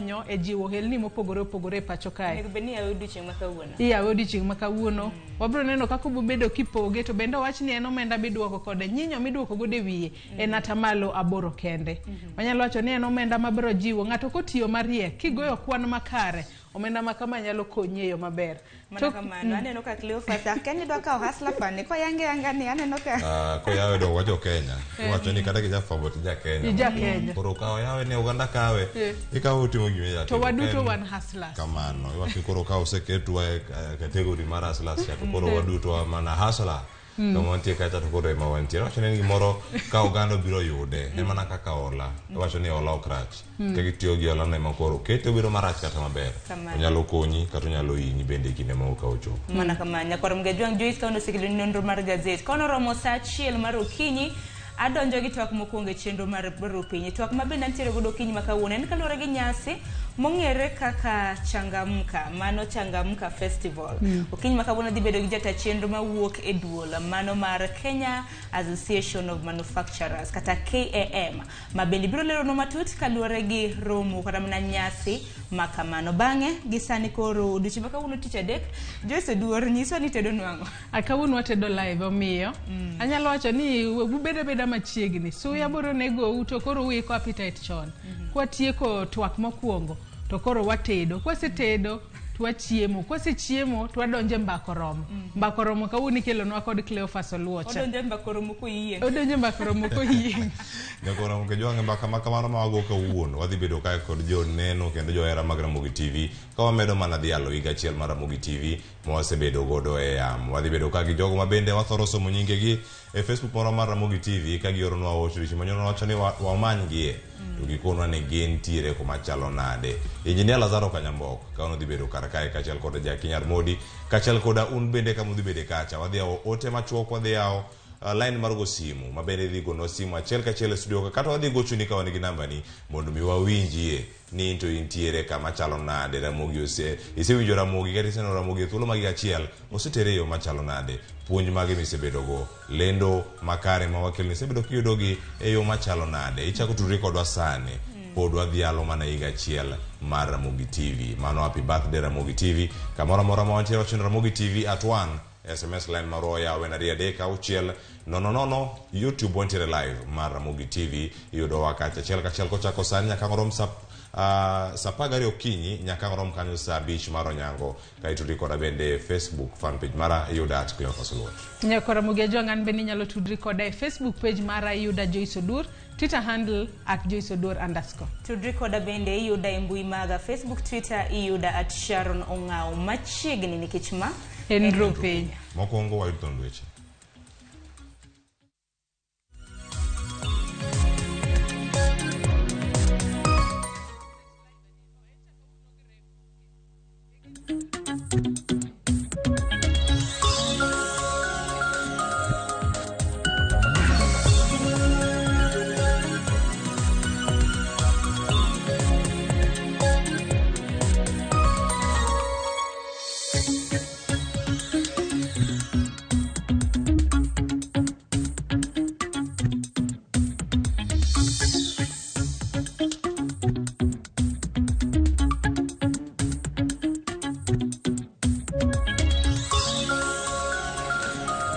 konyo e jiwo ohelni mopogore opogore e pacho kae. Onego bed ni iyawe odiochieng' ma kawuono. Iyawe odiochieng' ma kawuono. Wabiro neno kaka obobedo kipoge to bende owach ni en omenda miduoko kode nyinyo miduoko godo e wiye en atamalo 8 kende. Wanyalo wacho ni en omenda mabiro jiwo ng'ato kotiyo mariek kigoyo kwan makare omenda ma kama nyalo konyi e yo maber. Mana kamano, aneno ka Cleophas akia ni idwa kawo Hustler Fund ni koyange yanga ni aneno ka Koyawe dong wajo Kenya. Iwacho ni kata kijafwambo to ija Kenya. Ija Kenya. Koro ka oyawe ne oganda kawe, ikawe otimo gima inyalo To timo. waduto En- wan hustlers. Kamano. Iwacho ni koro ka oseketwa e category mar hustlers cha to koro waduto wa mana hustler. Kama wantie kacha to koro ema wantie. Iwacho ni en gimoro ka oganda obiro yude, en mana kaka hola. Iwacho ni hola ok rach. Ka gitiyo gi hola no ema koro kete obedo marach kata maber. Kamano. Onyalo konyi kata onyalo hinyi bende e kinde moko ka ochopo. Mana kamano, nyakwar Mgajwang' Joyce ka osekelo nonro mar gazet. Kono romo saa 1 mar okinyi, adonjo gi twak mokwongo e chenro mar Rupiny. Twak ma bende antiere godo okinyi ma kawuono en kaluwore gi nyasi mong'ere kaka Changamka, mano Changamka Festival. Okinyi ma kawuono dhi bedo gi jata chenro mawuok e duol mano mar Kenya Association of Manufacturers kata KAM, ma bende biro leronwa matut kaluwore gi romo kata mana nyasi ma kamano. Bang'e gi sani koro odiochieng' ma kawuono tich adek, Joyce Oduor nyiswa ni tedo nwang'o. Kawuono watedo live omiyo anyalo wacho ni ubed abeda machiegni. Suya biro negou to koro uiko appetite chon. Kwatieko twak mokwongo to koro watedo. Kwasetedo to wachiemo. Kwasechiemo to wadonjo e mbako romo. Mbako romo kawuono ikelonwa kod Cleophas Oluocha. Odonjo e mbako romo koyieng'. Odonjo e mbako romo koyieng'. Nyakoro Mkejwang' mbaka ma kamano ma wago kawuono wadhi bedo kae kod joneno kendo johera mag Ramogi TV ka wamedo mana dhialo higa achiel mar Ramogi TV ma wasebedo godo e yamo. Wadhi bedo ka gi jogo ma bende wathoro somo nyingegi e Facebook marwa mar Ramogi TV ka gioronwa ote odiochieng' manyoro wacho ni wamanygie to gikonwa ni gintiere kuma chalo nade. Engineer Lazaro Kanyambok ka odhi bedo kar kae kaachiel kod Jackie Nyarmodi kaachiel koda un bende kama udhi bede kacha. Wadhi yawo ote machuok, wadhi yawo line mar go simu ma bende idhi gonwa simu achiel kachiel e studio ka kata wadhi gochoni ka wan gi nambani mondo mi wawinjie ni in to intiere kama chalo nade. Ramogi isewinjo Ramogi kata iseneno Ramogi e thuolo mag higa achiel osetere e yo machalo nade, puonj mage misebedogo, lendo makare ma wakeloni isebedo kiyudogi e yo machalo nade. Ichako tudri kodwa sani pod wadhialo mana higa achiel mar Ramogi TV. Mano happy birthday Ramogi TV. Kamoro amora ma wantiere wacho ni Ramogi TV at 1 SMS line marwa oyaw en 2 3 6 0 0. YouTube wantiere live mar Ramogi TV, iyudowa kacha achiel kachiel kochako sani nyaka rom sa 12 okinyi nyaka rom kanyo sa 5 mar onyango. Kaeto tudri koda bende Facebook fan page mara iyuda at Cleophas Oluoch. Nyakora Ramogi Ajwang' an bende inyalo tudri koda e Facebook page mara iyuda Joyce Oduor, Twitter handle at Joyce Oduor underscore. Tudri koda bende iyuda e mbui maga Facebook, Twitter iyuda at Sharon Ong'aw. Machiegni nikech ma en Rupiny. Mokwongo wayud thond weche.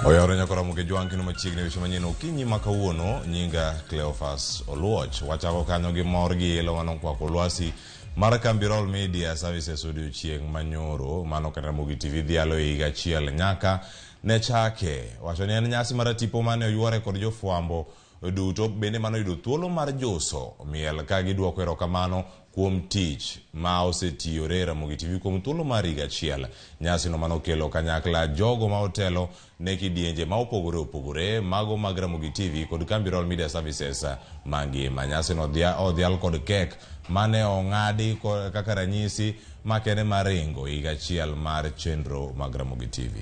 Oyawore nyakora Mkejwang' kendo machiegni weche manyien okinyi ma kawuono. Nyinga Cleophas Oluoch. Wachako kanyo gi mor gi ilo manokwako lwasi mar kambi Royal Media Services odiochieng' manyoro. Mano kata Ramogi TV dhialo e higa achiel nyaka ne chake. Wacho ni en nyasi mar tipo mane oyuore kod jofwambo duto bende mane oyudo thuolo mar juso miel ka gidwoko erokamano kuom tich ma osetiyore Ramogi TV kuom thuolo mar higa achiel. Nyasi no manokelo kanyakla jogo ma otelo ne kidienje ma opogore opogore mago mag Ramogi TV kod kambi Royal Media Services mangima. Nyasi no odhial kod kek mane ong'adi kaka ranyisi makende mar ringo higa achiel mar chenro mag Ramogi TV.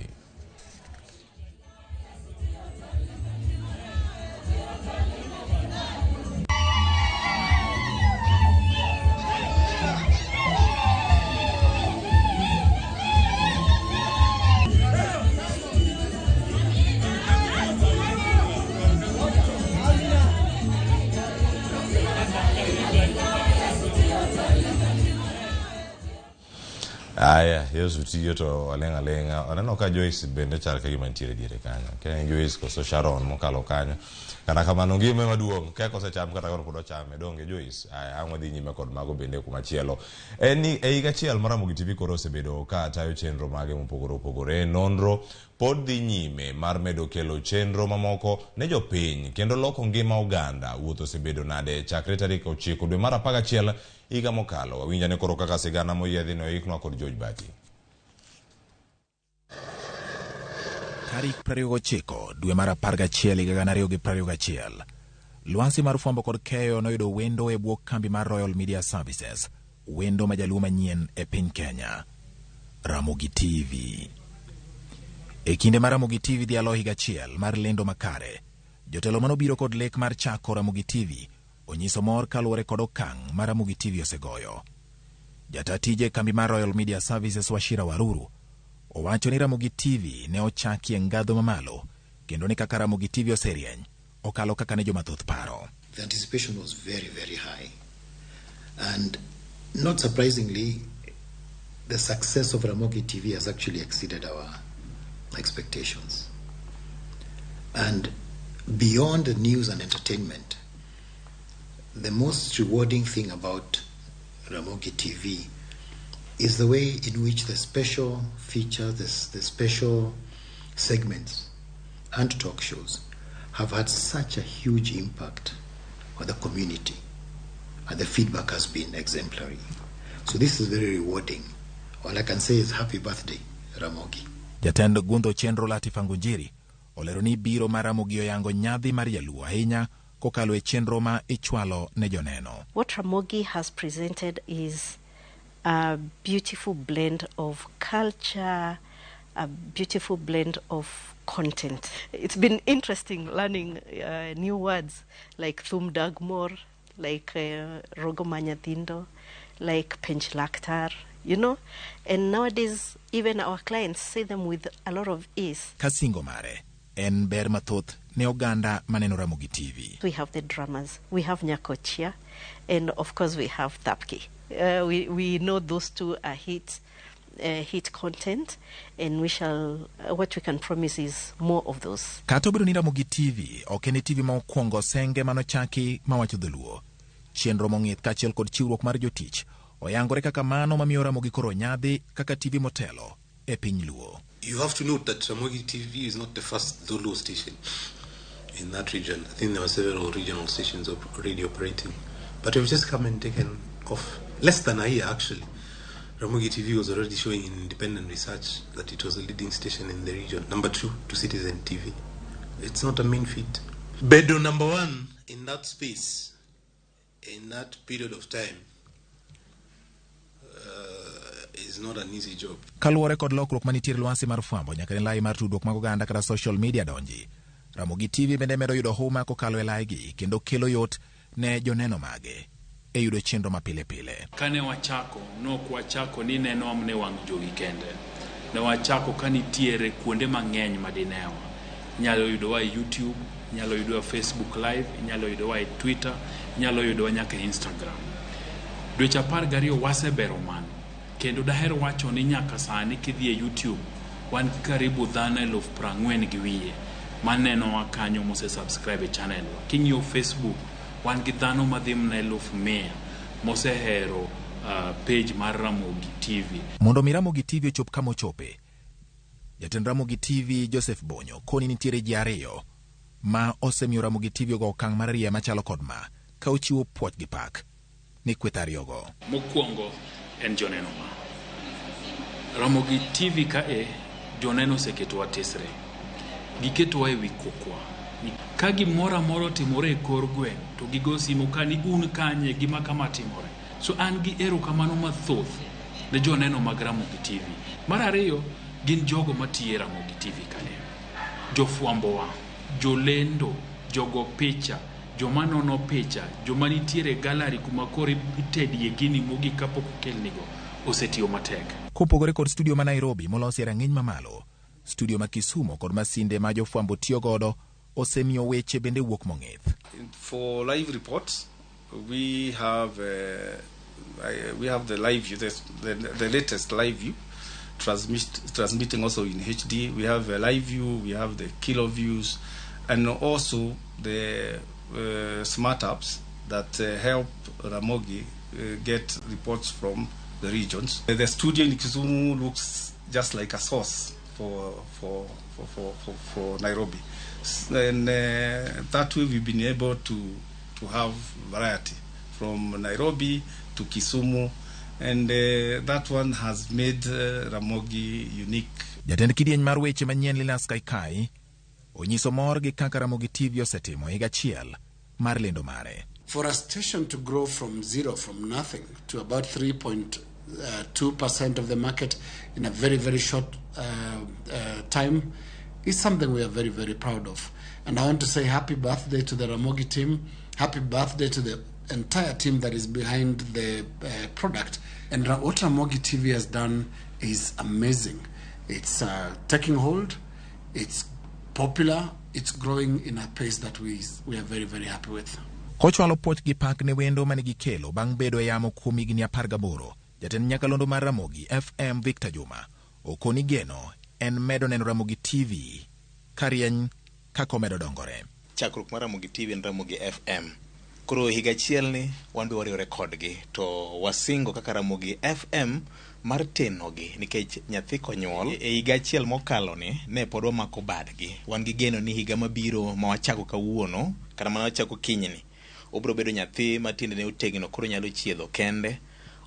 Aya, Yesu tiyo to aling' aling'a. Aneno ka Joyce bende chal ka gima nitiere diere kanyo. Ka en Joyce koso Sharon mokalo kanyo. Kata kamano ngima ema duong'. Kek osecham kata koro pod ochame. Donge Joyce? Aya, ang' wadhi nyime kod mago bende kuma chielo. En ni e higa achiel ma Ramogi TV koro osebedo ka tayo chenro mage mopogore opogore. Nonro pod dhi nyime mar medo kelo chenro mamoko ne jopiny kendo loko ngima oganda. Wuoth osebedo nade chakre tarik 9 dwe mar 11 higa mokalo. Wawinjane koro kaka sigana moyiedhi ne oiknwa kod George Bati. Tarik 29 dwe mar 11 higa 2021, Lwasi mar fwambo kod keyo noyudo wendo e bwo kambi mar Royal Media Services, wendo ma jaluo manyien e piny Kenya, Ramogi TV. E kinde ma Ramogi TV dhialo higa achiel mar lendo makare, jotelo manobiro kod lek mar chako Ramogi TV onyiso mor kaluwore kod okang' ma Ramogi TV osegoyo. Jata tije kambi mar Royal Media Services Wachira Waruru owacho ni Ramogi TV ne ochaki e ngadho mamalo kendo ni kaka Ramogi TV oserieny okalo kaka ne jomathoth paro. The anticipation was very, very high. And not surprisingly, the success of Ramogi TV has actually exceeded our expectations. And beyond the news and entertainment, the most rewarding thing about Ramogi TV is the way in which the special features, the special segments and talk shows have had such a huge impact on the community, and the feedback has been exemplary. So this is very rewarding. All I can say is happy birthday, Ramogi. Jatend gundho chenro Latifa Ngunjiri olero ni biro mar Ramogi oyango nyadhi mar jaluo ahinya kokalo e chenro ma ichwalo ne joneno. What Ramogi has presented is a beautiful blend of culture, a beautiful blend of content. It's been interesting learning new words like Thum Dagmor, like Rogo Manyathindo, like Penj Laktar, you know. And nowadays, even our clients say them with a lot of ease. Kasingo mare en ber mathoth ne oganda maneno Ramogi TV. We have the dramas, we have Nyakochia, and of course we have Thapki. We know those two are hit content, and we shall, what we can promise is more of those. Kata obedo ni Ramogi TV ok en TV ma okwongo senge manochaki mawacho dholuo. Chenro mong'ith kaachiel kod chiwruok mar jotich oyangore kaka mano mamiyo Ramogi koro nyadhi kaka TV motelo e piny Luo. You have to note that Ramogi TV is not the first Dholuo station in that region. I think there were several regional stations already operating. But we've just come and taken off. Less than a year, actually. Ramogi TV was already showing in independent research that it was the leading station in the region, number 2 to Citizen TV. It's not a mean feat. Bedo number 1 in that space, in that period of time, is not an easy job. Kaluwore kod lokruok manitie e lwasi mar fwambo nyaka ne lai mar tudruok mag oganda kata social media donji. Ramogi TV bende medo yudo huma kokalo e laigi kendo kelo yot ne joneno mage e yudo chenro mapile pile. Kane wachako, nok wachako ni neno ne wang' jowi kende. Ne wachako ka nitiere kuonde mang'eny madinewa. Inyalo yudowa e YouTube, inyalo yudowa Facebook Live, inyalo yudowa e Twitter, inyalo yudowa nyaka e Instagram. Dweche 12 wasebero mano. Kendo daher wacho ni nyaka sani kidhi e YouTube, wan karibu dhano 40,000 manenowa kanyo mose subscribe e channel wa. King'iyo Facebook, wan gi dhano madhi mana 100,000 mosehero page mar Ramogi TV. Mondo mi Ramogi TV ochop kama ochope, jatend Ramogi TV Joseph Bonyo koni nitiere ji ariyo ma osemiyo Ramogi TV ogo okang' mar rie machalo kod ma, ka ochiwo puoch gi pak ni kweth ariyogo. Mokwongo en joneno ma Ramogi TV kae, joneno oseketowa tesre. Giketowa e wi kokwa. Ka gimoro amora otimore e kor gweng' to gigo simu ka ni un kanye gima kama timore. So an gi erokamano mathoth ne joneno mag Ramogi TV. Mar ariyo gin jogo matiyo e Ramogi TV kae. Jofwambowa, jolendo, jogo picha, joma nono picha, joma nitiere e gallery kuma koro itedie gini mogik kapok okelnigo osetiyo matek. Kopogore kod studio ma Nairobi molosi e rang'iny mamalo, studio ma Kisumu kod masinde ma jofwambo tiyo godo osemiyo weche bende wuok mong'ith. For live reports, we have We have the live view, the latest live view, transmitting also in HD. We have a live view, we have the Kiloviews, and also the smart apps that help Ramogi get reports from the regions. The studio in Kisumu looks just like a source for Nairobi. And that way we've been able to have variety from Nairobi to Kisumu, and that one has made Ramogi unique. Jatend kidieny mar weche manyien Linus Kaikai onyiso mor gi kaka Ramogi TV osetimo higa achiel mar lendo mare. For a station to grow from zero, from nothing, to about 3.2% of the market in a very, very short time is something we are very, very proud of. And I want to say happy birthday to the Ramogi team, happy birthday to the entire team that is behind the product. And what Ramogi TV has done is amazing. It's taking hold, it's popular, it's growing in a pace that we are very, very happy with. Kochwalo puoch gi pak ne wendo mane gikelo bang' bedo e yamo kuom higni 18, jatend nyakalondo mar Ramogi FM Victor Juma okoni geno en medo neno Ramogi TV karieny kaka omedo dongore. Chakruok mar Ramogi TV en Ramogi FM. Koro higa achiel ni wan be wariwore kodgi to wasingo kaka Ramogi FM mar tenogi nikech nyathi konyuol e higa achiel mokalo ni ne pod wamako badgi. Wan gi geno ni higa mabiro ma wachako kawuono kata mana wachako kinyni obiro bedo nyathi ma tiendene otegno, koro onyalo chiedho kende,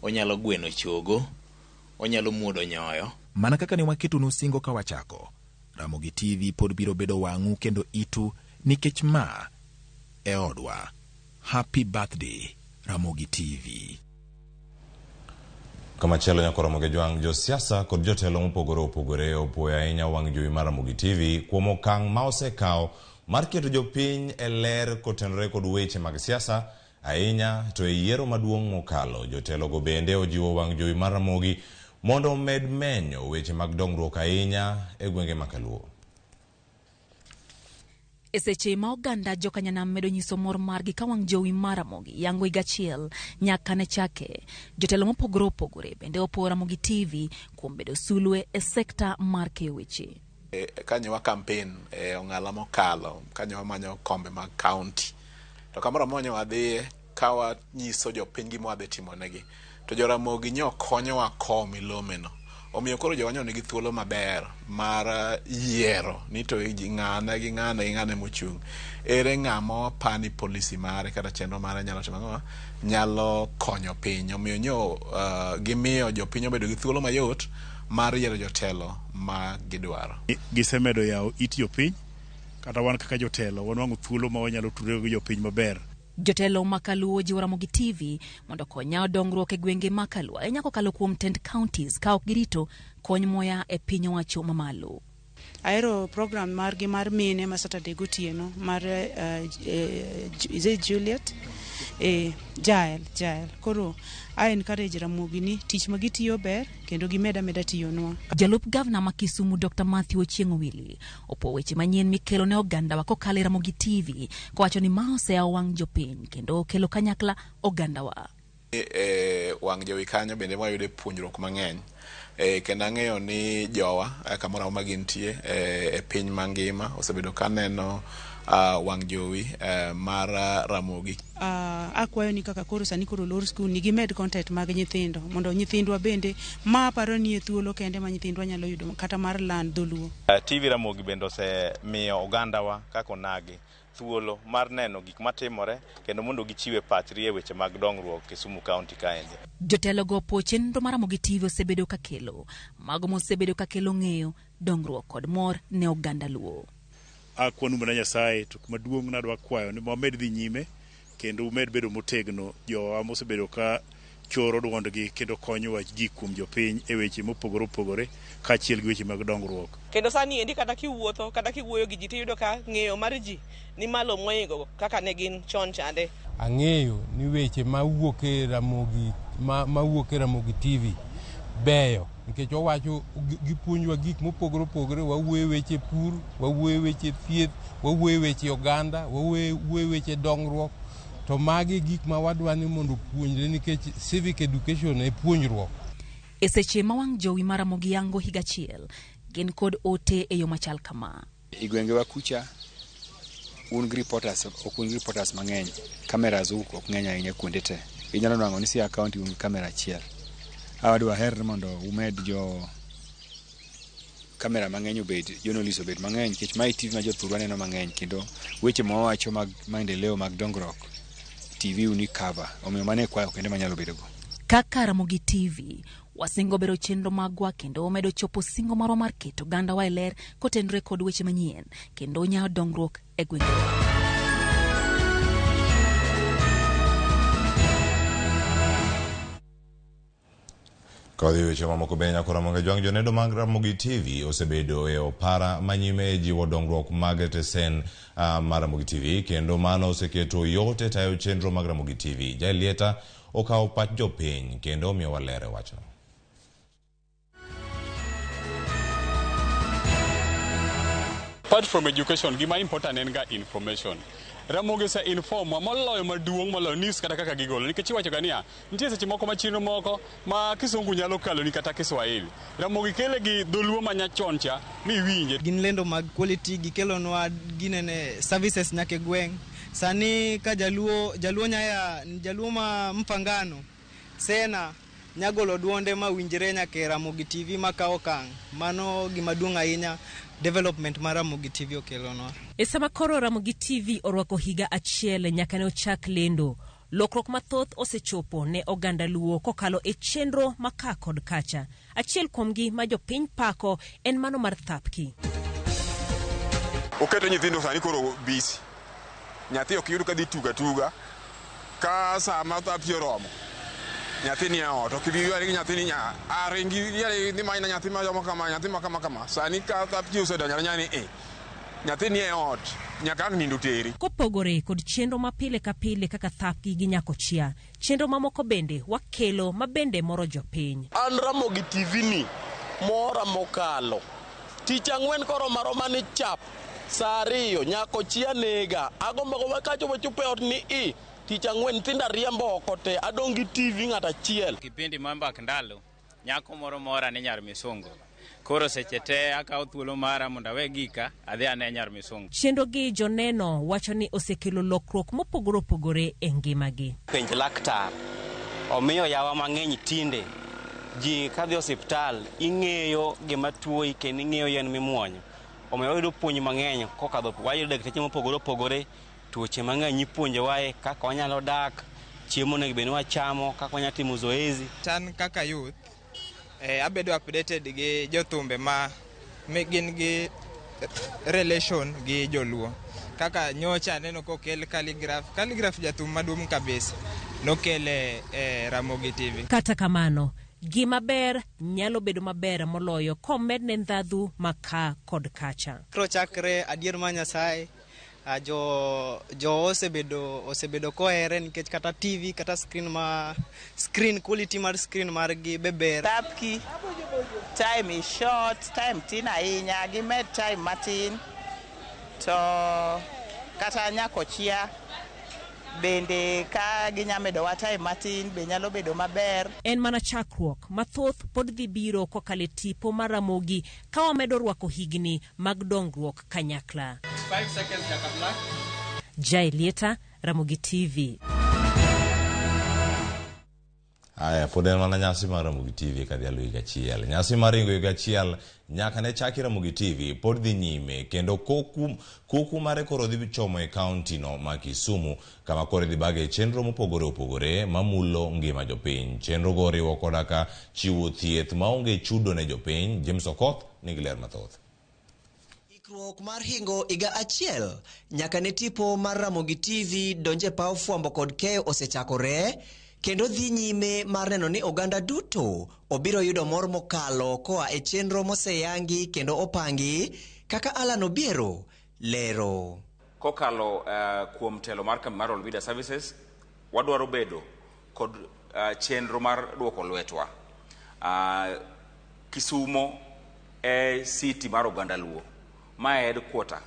onyalo gweno chogo, onyalo muodo nyoyo. Mana kaka ne waketonu singo ka wachako, Ramogi TV pod biro bedo wang'u kendo itu nikech ma e odwa. Happy birthday, Ramogi TV. Kamachielo nyako Ramogi Jwang', josiasa kod jotelo mopogore opogore opuoyo ahinya wang' jowi mar Ramogi TV kuom okang' ma osekawo mar keto jopiny e ler kotenore kod weche mag siasa ahinya to e yiero maduong' mokalo. Jotelogo bende ojiwo wang' jowi mar Ramogi mondo omed menyo weche mag dongruok ahinya e gwenge ma Kaluo. E seche ma oganda jokanyanam medo nyiso mor margi ka wang' jowi mar Ramogi yango higa achiel nyaka ne chake, jotelo mopogore opogore bende opuoyo Ramogi TV kuom bedo sulwe e sekta mar keyo weche. Kanyo wa campaign e ong'ala mokalo, kanyo wamanyo kombe mag county, to kamoro amora wadhiye ka wanyiso jopiny gima wadhi timonegi, to jo Ramogi nyo konyowa kowo milomeno. Omiyo koro jowa nyo nigi thuolo maber mar yiero ni to ng'ane gi ng'ane gi ng'ane mochung'. Ere ng'ama wapani policy mare kata chenro mare nyalo timo ang'o, nyalo konyo piny. Omiyo nyo gimiyo jopiny obedo gi thuolo mayot mar yiero jotelo ma gidwaro. Gisemedo yawo it jopiny, kata wan kaka jotelo wanwang'o thuolo ma wanyalo tudore gi jopiny maber. Jotelo ma Kaluo jiwo Ramogi TV mondo okony yawo dongruok e gwenge ma Kaluo ahinya kokalo kuom tend counties ka ok girito kony moya e piny owacho mamalo. Ahero program margi mar mine ma Saturday gotieno mar is it Juliet? Jael. Koro I encourage Ramogi ni tich ma gitiyo ber kendo gimeda meda tiyonwa. Jalup gavana ma Kisumu Dr. Matthew Ochieng' Owili opuo weche manyien mikelo ne ogandawa kokalo e Ramogi TV kowacho ni ma oseyawo wang' jopiny kendo okelo kanyakla ogandawa. E wang' jowi kanyo bende wayude puonjruok mang'eny. Kendo ang'eyo ni jowa kamoro amora ma gintie e piny mangima osebedo ka neno wang' jowi mar Ramogi. Akwayo ni kaka koro sani koro lor skul ni gimed content mag nyithindo mondo nyithindwa bende ma aparo ni e thuolo kende ma nyithindwa nyalo yudo kata mar learn dholuo. TV Ramogi bende osemiyo ogandawa kaka onagi thuolo mar neno gik matimore kendo mondo gichiwe pachgi e weche mag dongruok Kisumu County kaendi. Jotelogo opuo chenro mar Ramogi TV osebedo kakelo mago mosebedo kakelo ng'eyo, dongruok kod mor ne oganda Luo. Akwanu mana Nyasaye to maduong' nadwa kwayo ni wamed dhi nyime kendo umed bedo motegno jowa mosebedo ka choro duondgi kendo konyowa ji kuom jopiny e weche mopogore opogore kaachiel gi weche mag dongruok. Kendo sani endi kata kiwuotho kata kiwuoyo gi ji tiyudo ka ng'eyo mar ji ni malo moingo kaka ne gin chon chande. Ang'eyo ni weche mawuok e Ramogi mawuok e Ramogi TV beyo nikech wawacho gipuonjwa gik mopogore opogore, wawuoyo weche pur, wawuoyo weche thieth, wawuoyo weche oganda, wawuoyo weche dongruok. To magi gik ma wadwa ni mondo opuonjre nikech civic education e puonjruok. E seche ma wang' jowi mar Ramogi yango higa achiel, gin kod ote e yo machal kama. E gwengewa kucha un gi reporters ok un gi reporters mang'eny, cameras u ok ng'eny ahinya kuonde te. Inyalo nwang'o ni Siaya County un gi kamera achiel. Awadwa her mondo umed jo kamera mang'eny obed, journalist obed mang'eny nikech mae TV ma jothurwa neno mang'eny kendo weche mwawacho mag maendeleo mag dongruok TV uni cover. Omiyo mano e kwayo kende manyalo bedo go. Kaka Ramogi TV, wasingo bero chenro magwa kendo medo chopo singo marwa mar keto ogandawa e ler kotenore kod weche manyien kendo nyayo dongruok e gwengewa. Kodhi weche mamoko bende nyako Ramogi Jwang' joneno mag Ramogi TV osebedo e opara manyime e jiwo dongruok mag tesen mar Ramogi TV kendo mano oseketo yot e tayo chenro mag Ramogi TV. Jaelieta okawo pach jopiny kendo omiyowa ler e wachno. Apart from education, gima important en ga information. Ramogi ose inform wa moloyo maduong' moloyo news kata kaka gigolo nikech iwacho ga niya nitie seche moko ma chenro moko ma kisungu nyalo kaloni kata Kiswahili. Ramogi kele gi dholuo ma nyachon cha miwinje. Gin lendo mag quality, gikelonwa ginene services nyaka e gweng'. Sani ka jaluo, jaluo nyaya, jaluo ma Mfangano, Sena, nyagolo duonde ma winjre nyaka e Ramogi TV ma kawo okang'. Mano gima duong' ahinya development mar Ramogi TV okelonwa. E sama koro Ramogi TV orwako higa achiel nyaka ne ochak lendo, lokruok mathoth osechopo ne oganda Luo kokalo e chenro ma ka kod kacha. Achiel kuomgi ma jopiny pako en mano mar Thapki. Oketo nyithindo sani koro busy. Nyathi ok yud ka dhi tuga tuga ka sama Thapki oromo. Nyathi ni e ot, ok ibi ywari gi nyathi ni nya aringi yari ni manyna nyathi ma romo kama, nyathi ma kama kama. Sani ka Thapki osedonjo adonya ni e nyathi ni e ot, nyaka ang' nindo teri. Kopogore kod chenro ma pile ka pile kaka Thapki gi Nyakochia, chenro mamoko bende wakelo ma bende moro jopiny. An Ramogi TV ni mora mokalo. Tich ang'wen koromo aroma ni chap saa 2 Nyakochia nega. Agombo agomba kachopo chopo e ot ni i tich ang'wen nyithindo ariembo oko te adong' gi TV ng'ato achiel. Kipindi mar Mbak Ndalo, nyako moro mora ni nyar misungu. Koro seche te akawo thuolo mara mondo awe gika adhi ane nyar misungu. Chenro gi joneno wacho ni osekelo lokruok mopogore opogore e ngimagi. Penj laktar omiyo yawa mang'eny tinde ji kadhi osiptal ing'eyo gima tuoyi kendo ing'eyo yien mimuonyo. Omiyo wayudo puonj mang'eny kokadho wayudo dakteche mopogore opogore, tuoche mang'eny ipuonjowae kaka wanyalo dak, chiemo onego bed ni wachamo, kaka wanyalo timo zoezi. An kaka youth, abedo updated gi jothumbe ma gin gi relation gi joluo. Kaka nyocha aneno kokel Calligraph, Calligraph jathum maduong' kabisa, nokele e Ramogi TV. Kata kamano, gima ber nyalo bedo maber moloyo komedne ndhadhu ma ka kod kacha. Koro chakre adier mar Nyasaye, jo osebedo kohere nikech kata TV kata screen ma screen quality mar screen margi be ber. Thapki time is short, time tin ahinya, gimed time matin to kata Nyakochia bende ka ginya medowa time matin be nyalo bedo maber. En mana chakruok mathoth pod dhi biro kokalo e tipo mar Ramogi ka wamedo rwako higni mag dongruok kanyakla. 5 seconds nyaka black. Jaelieta, Ramogi TV. Aya, pod en mana nyasi mar Ramogi TV kadhialo higa achiel. Nyasi mar ringo higa achiel nyaka ne chaki Ramogi TV pod dhi nyime kendo kuku mare koro dhi chomo e kaunti no ma Kisumu kama koro idhi bage chenro mopogore opogore mamulo ngima jopiny. Chenro go oriwo koda ka chiwo thieth maonge chudo ne jopiny. James Okoth nigi ler mathoth. Ikruok mar hingo higa achiel nyaka ne tipo mar Ramogi TV donje paw fwambo kod keyo osechakore kendo dhi nyime mar neno ni oganda duto obiro yudo mor mokalo koa e chenro moseyangi kendo opangi kaka Alan Obiero lero. Kokalo kuom telo mar kambi mar Royal Media Services, wadwaro bedo kod chenro mar duoko lwetwa. Kisumo e city mar oganda Luo, ma e headquarter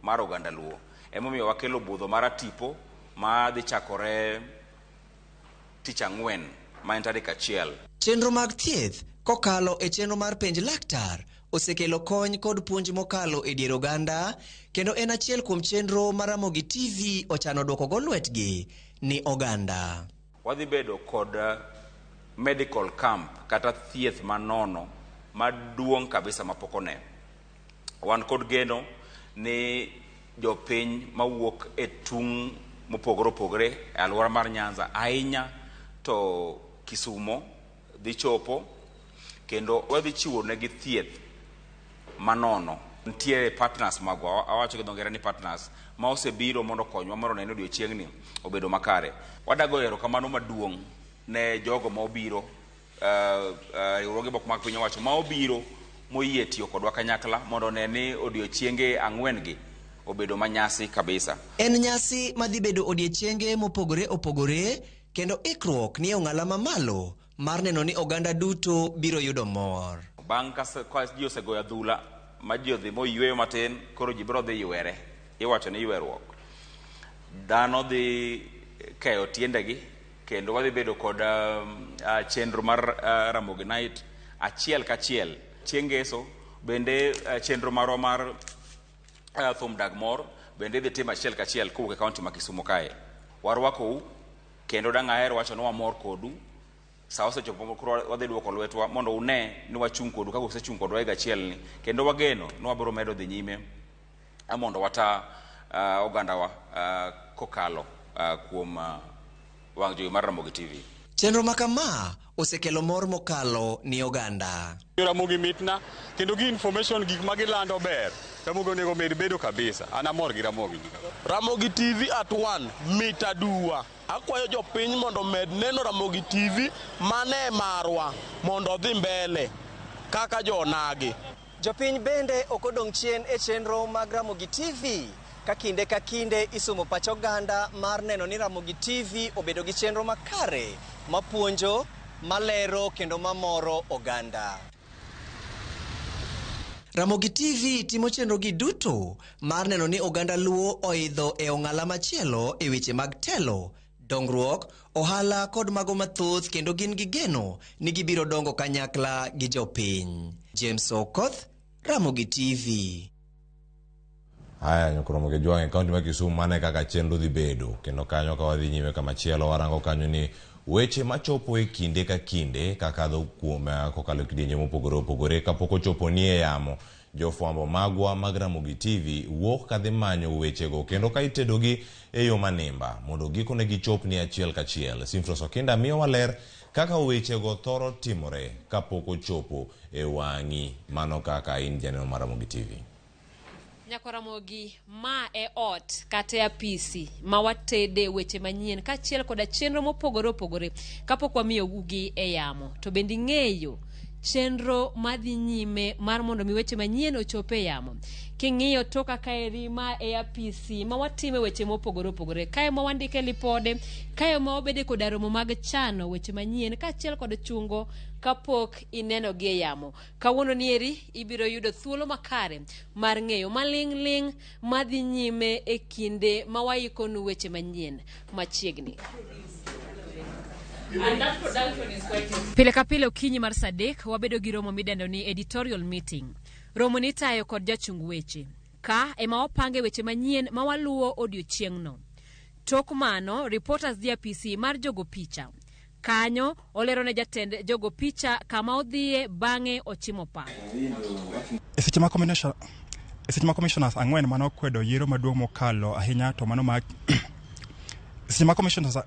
mar oganda Luo. Emomiyo wakelo budho mar Atipo ma dhi chakore tich ang'wen ma en tarik 1. Chenro mag thieth kokalo e chenro mar penj laktar osekelo kony kod puonj mokalo e dier oganda kendo en achiel kuom chenro ma Ramogi TV ochano duoko go lwetgi ni oganda. Wadhi bedo kod medical camp kata thieth manono maduong' kabisa mapok one. Wan kod geno ni jopiny mawuok e tung' mopogore opogore e alwora mar Nyanza ahinya to Kisumo dhi chopo kendo wadhi chiwo negi thieth manono. Nitiere partners magwa, awacho gi dho ngere ni partners, ma osebiro mondo okonywa mondo one ni odiochieng'ni obedo makare. Wadago erokamano maduong' ne jogo ma obiro, riwruoge moko mag piny owacho ma obiro moyie tiyo kodwa kanyakla mondo one ni odiochienge 4 gi obedo manyasi kabisa. En nyasi madhi bedo odiechienge mopogore opogore kendo ikruok nie ong'ala mamalo mar neno ni oganda duto biro yudo mor. Bang' ka ji osegoyo adhula ma ji odhi moyweyo matin, koro ji biro dhi ywere. Iwacho ni yweruok. Dhano dhi keyo tiendegi kendo wadhi bedo kod chenro mar Ramogi Night achiel kachiel. Chieng' Ngeso bende chenro marwa mar thum dag mor bende idhi tim achiel kachiel kowuok e kaunti ma Kisumo kae. Warwakou kendo dang' aher wacho ni wamor kodu. Sa osechopo koro wadhi duoko lwetwa mondo une ni wachung' kodu kaka usechung' kodwa higa achiel ni kendo wageno ni wabiro medo dhi nyime mondo wata ogandawa kokalo kuom wang' jowi mar Ramogi TV. Chenro ma kama osekelo mor mokalo ni oganda. Ramogi mitna kendo gi information gik ma gilando ber. Ramogi onego med bedo kabisa. An amor gi Ramogi. Ramogi TV at 1 mit aduwa. Akwayo jopiny mondo med neno Ramogi TV mane marwa mondo odhi mbele kaka jonagi. Jopiny bende ok odong' chien e chenro mag Ramogi TV ka kinde ka kinde isumo pach oganda mar neno ni Ramogi TV obedo gi chenro makare mapuonjo, malero kendo mamoro oganda. Ramogi TV timo chenro gi duto mar neno ni oganda Luo oidho e ong'ala machielo e weche mag telo, dongruok, ohala kod mago mathoth kendo gin gi geno ni gibiro dongo kanyakla gi jopiny. James Okoth, Ramogi TV. Haya, nyokoromo gi jwang' e kaunti ma Kisumu mane kaka chenro dhi bedo kendo kanyo ka wadhi nyime kamachielo warango kanyo ni weche machopo e kinde ka kinde kakadho kuom kokalo e kidienje mopogore opogore kapok ochopo ni e yamo. Jofwambo magwa mag Ramogi TV wuok kadhi manyo wechego kendo ka itedogi e yo manimba mondo gikone gichop ni achiel kachiel. Simfros Okinda miyowa ler kaka wechego thoro timore kapok ochopo e wang'i. Mano kaka in janeno mar Ramogi TV. Nyakoramogi, ma e ot kata e apisi ma watede weche manyien kaachiel koda chenro mopogore opogore kapok wamiyo ugi e yamo. To bende ing'eyo chenro madhi nyime mar mondo mi weche manyien ochop e yamo. King'iyo toka kaeri ma e apisi ma watime weche mopogore opogore. Kae ma wandike lipode, kae ma wabede koda romo mag chano weche manyien kaachiel kod chungo kapok ineno gi e yamo. Kawuono nieri ibiro yudo thuolo makare mar ng'eyo maling' ling' madhi nyime e kinde ma waikonu weche manyien machiegni. Pile ka pile okinyi mar saa 3 wabedo gi romo midendo ni editorial meeting. Romo ni itayo kod jachung weche. Ka ema wapange weche manyien ma waluwo odiochieng'no. Tok mano, reporters dhi apisi mar jogo picha. Kanyo olero ne jatend jogo picha kama odhiye bang'e ochimo pap. E seche ma commissioners 4 mane okwedo yiero maduong' mokalo ahinya to mano ma seche ma commissioners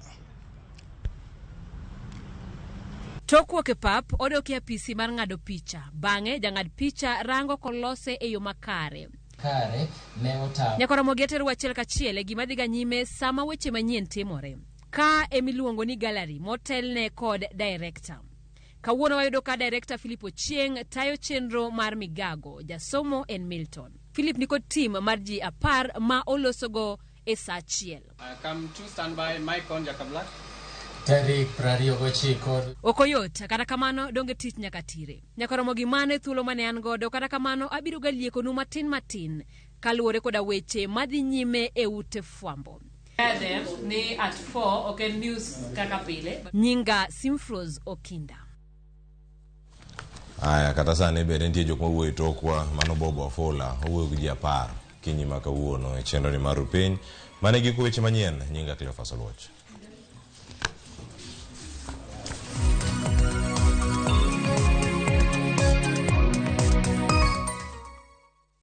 Tok wuok e pap, odok e apisi mar ng'ado picha. Bang'e jang'ad picha rango kolose e yo makare. Nyakoromogi atero achiel kachiel e gima dhiga nyime sama weche manyien timore. Ka emiluongo ni gallery motelne kod director. Kawuono wayudo ka director Philip Ochieng' tayo chenro mar Migago. Jasomo en Milton. Philip nikod team mar ji 10 ma olosogo e saa 1. Come to stand by Mike on Jaka Black. Tarik 29. Ok oyot, kata kamano donge tich nyaka tire. Nyakoromo gi mano e thuolo mane an godo, kata kamano abiro ga liekonu matin matin kaluwore koda weche madhi nyime e ute fwambo. Them ni at 4 ok en news kaka pile. Nyinga Simfrose Okinda. Aya, kata sani bende nitie jok mawuoyo e tokwa, mano Bobo Afola, owuoyo gi ji 10 kinyi ma kawuono e chenro ni mar Rupiny. Mane giko weche manyien, nyinga Cleophas Oluoch.